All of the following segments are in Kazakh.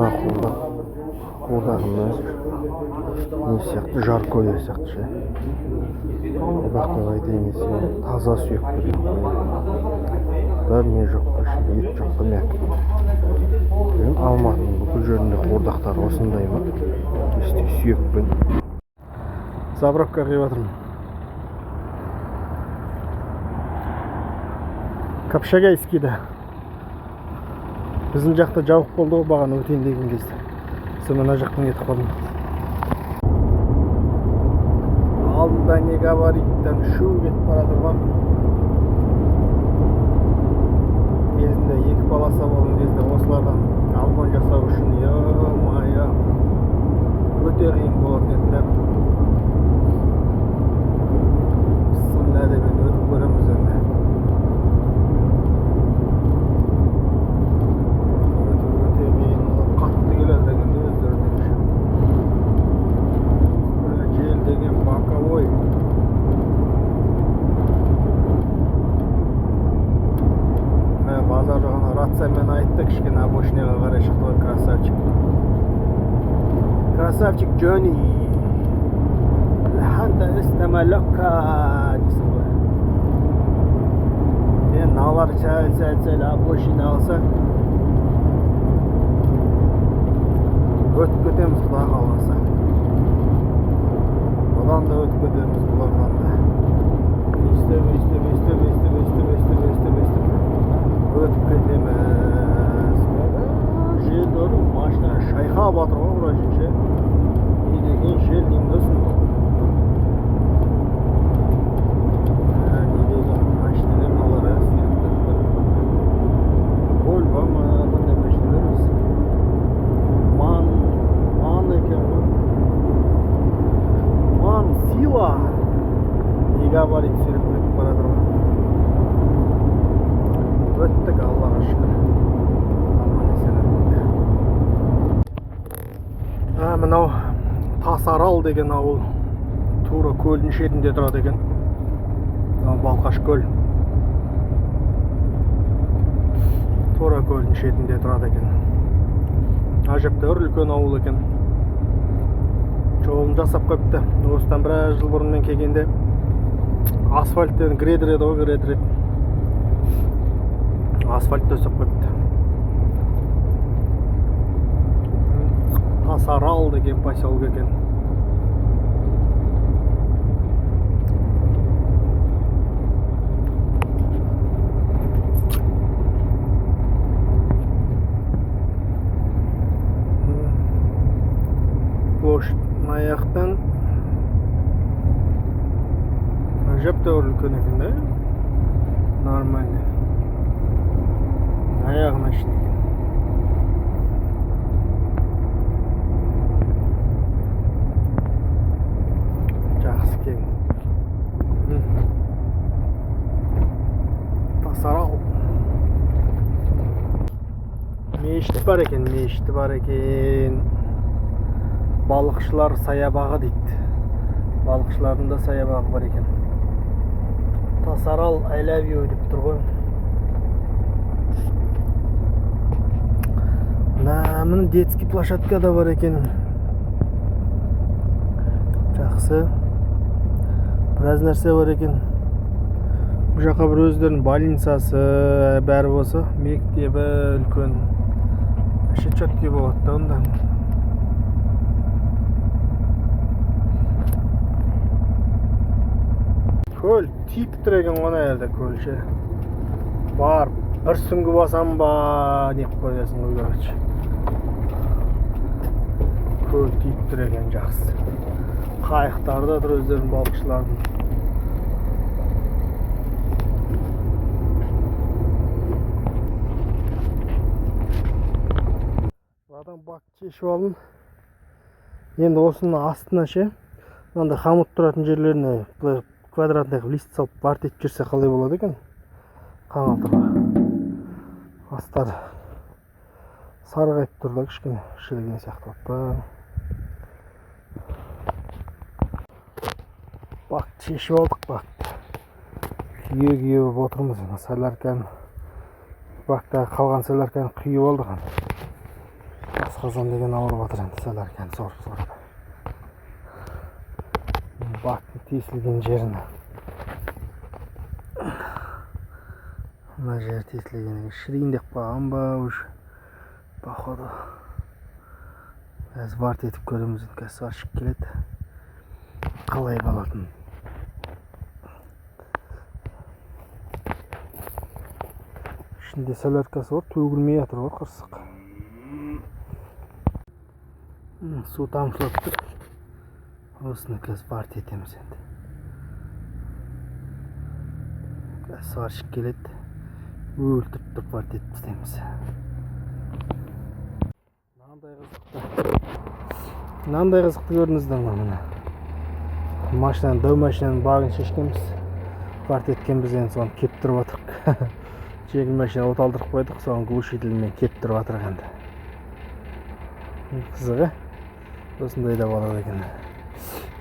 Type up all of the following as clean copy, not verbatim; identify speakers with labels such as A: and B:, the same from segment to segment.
A: Мына қуырдақ, қуырдағының өзі не сияқты, жаркое сияқты ше. Бірақ та айтайын десем, таза сүйек берген ғой. Бір не жоқ па, ет жоқ па, мякоть. Білмеймін, Алматының бүкіл жерінде қуырдақтар осындай ма? Өстіп сүйекпен. Заправка құйып жатырмын. Капшагайскийде. Біздің жақта жабық болды ғой бағана өтейін деген кезде. Сол мына жақтан кетіп қалдым. Алдында не габариттен шу кетіп бара жатыр ғой. Кезінде екі полоса болған кезде осылардан обгон жасау үшін, ё-моё, өте қиын болатын еді да. Бісміллә деп енді өтіп көреміз енді. Өте өте қиын, қатты келеді екен де өздерінен еще. Жел деген боковой. Мә, базар жағына рациямен айтты, кішкене обочинаға қарай шықты ғой, красавчик. Красавчик Джонни. Лханта истамалокка дейсің ғой. Енді мыналар сәл сәл сәл обочина алса, өтіп кетеміз, құдай қаласа. Бұдан да өтіп кетеміз, бұлардан да. Өйстіп, өйстіп, өйстіп, өйстіп, өйстіп, өйстіп, өйстіп, өйстіп өтіп кетеміз. Жел ұрып, машина шайқап жатыр ғой, вроде ше. Не деген жел деймін да сұмдық. Не деген машиналар мыналар, ә, сүйреп кетіп. Вольво ма, қандай машиналар өзі? Ман, ман екен ғой. Ман сила. Не габарит сүйреп кетіп бара жатыр ғой. Өттік, Аллаға шүкір. Аман есен өттік. Мынау Тасарал деген ауыл. Тура көлдің шетінде тұрады екен. Мынау Балқаш көл. Тура көлдің шетінде тұрады екен. Әжептәуір үлкен ауыл екен. Жолын жасап қойыпты. Осыдан біраз жыл бұрын мен келгенде асфальттен грейдер еді ғой, грейдер еді. Асфальт төсеп қойыпты. Тасарал деген поселок екен. Площадь мына жақтан әжептәуір үлкен екен да, нормально. Аяғына шейін екен. Жақсы кең. Тасарал. Мешіт бар екен, мешіті бар екен. Балықшылар саябағы дейді. Балықшылардың да саябағы бар екен. Тасарал I love you деп тұр ғой. Мына, міне детский площадка да бар екен. Жақсы. Біраз нәрсе бар екен. Бұл жаққа бір өздерінің больницасы бәрі болса, мектебі үлкен. Вообще четкий болады да онда. Көл тиіп тұр екен ғой ана жерде, көл ше. Барып бір сүңгі басам ба деп қоясың ғой, короче. Көл тиіп тұр екен, жақсы. Қайықтар да тұр өздерінің балықшылардың. Бұрадан бак шешіп алдым. Енді осының астына ше, мынандай хомут тұратын жерлеріне былай квадратный қылып лист салып варт етіп жіберсе қалай болады екен? Қаңылтырға. Астары сарғайып тұр да, кішкене шіріген сияқты болып па. Бакты шешіп алдық, бакты. Күйе күйе болып отырмыз. Ана солярканы, бактағы қалған солярканы құйып алдық ана. Осы Асқазан деген ауырып жатыр енді, солярканы сорып-сорып. Бактың тесілген жерін. Мына жері тесілгеннен шірейін деп қалған ба уже, походу. Қазір варт етіп көреміз енді, қазір сварщик келеді. Қалай болатынын. Ішінде соляркасы бар, төгілмей жатыр ғой қырсық. Су тамшылап тұр. Осыны қазір варт етеміз енді. Қазір сварщик келеді. Өлтіріп тұрып варт етіп тастаймыз. Мынандай қызықты. Мынандай қызықты көрдіңіздер ме міне. Машинаның, дәу машинаның багын шешкенбіз. Варт еткенбіз, енді соны кептіріп жатырық. Жеңіл машина от алдырып қойдық, соны глушительмен кептіріп жатырық енді. Қызығы осындай да болады екен.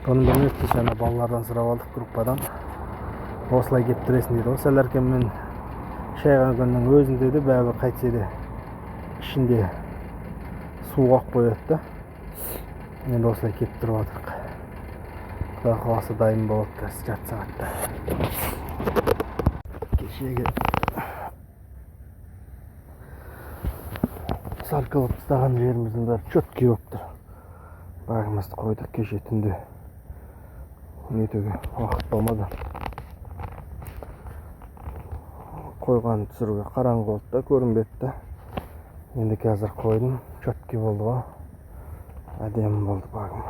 A: Бұны білмеппіз, жаңа балалардан сұрап алдық группадан. Осылай кептіресің дейді ғой. Соляркамен шайған күннің өзінде де бәрібір қайтсе де ішінде су қалып қояды да. Енді осылай кептіріп жатырық. Құдай қаласа дайын болады қазір жарты сағатта. Кешегі саркалап тастаған жеріміздің бәрі четкий болып тұр. Багымызды қойдық кеше түнде. Нетуге уақыт болмады. Қойғанын түсіруге қараңғы болды да, көрінбеді да. Енді қазір қойдым, четкий болды ғой. Әдемі болды багым.